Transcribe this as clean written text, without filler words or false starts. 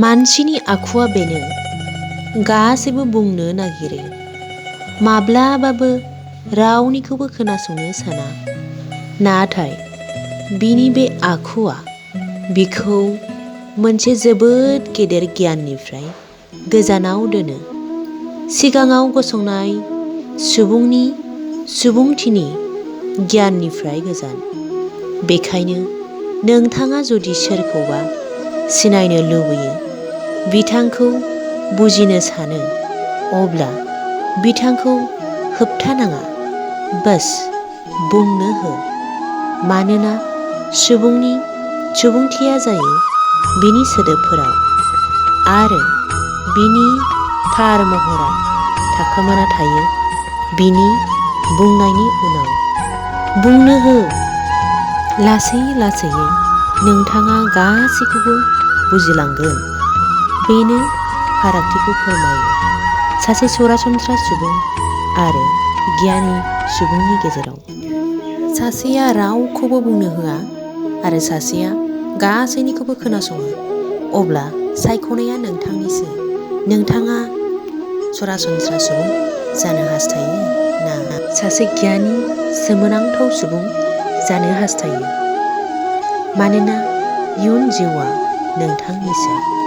मानसिनि आखुआ बेनो गासैबो बुंनो नागिरो, माब्लाबाबो रावनिखौबो खोनासंनो साना। नाथाय बिनि बे आखुआ बिखौ मोनसे जोबोद गेदेर गियाननिफ्राय गोजानाव दोनो। सिगाङाव गसंनाय सुबुंनि सुबुंथिनि गियाननिफ्राय गोजान। बेखायनो नोंथाङा जुदि सोरखौबा सिनायनो लुबैयो, बिथांखौ बुजिनो सानो, अब्ला बिथांखौ होबथानाङा, बास बुंनो हो। मानोना सुबुंथिया जायो बिनि सोदोबफोराव आरो बिनि थार महरा थाखोमाना थायो बिनि बुंनायनि उनाव। बुंनो हो। लासै लासैयै नोंथाङा गासैखौबो बुजिलांगोन। बेनो फारागथिखौ फोरमायो सासे सरासनस्रा सुबुं आरो गियानि सुबुंनि गेजेराव। सासेया रावखौबो बुंनो होआ आरो सासेया गासैनिखौबो खोनासङो। अब्ला सायख'नाया नोंथांनिसो। नोंथाङा सरासनस्रा सुबुं जानो हास्थायो ना सासे गियानि सोमोनांथाव सुबुं जानो हास्थायो? मानोना इयुन जिउआ नोंथांनिसो।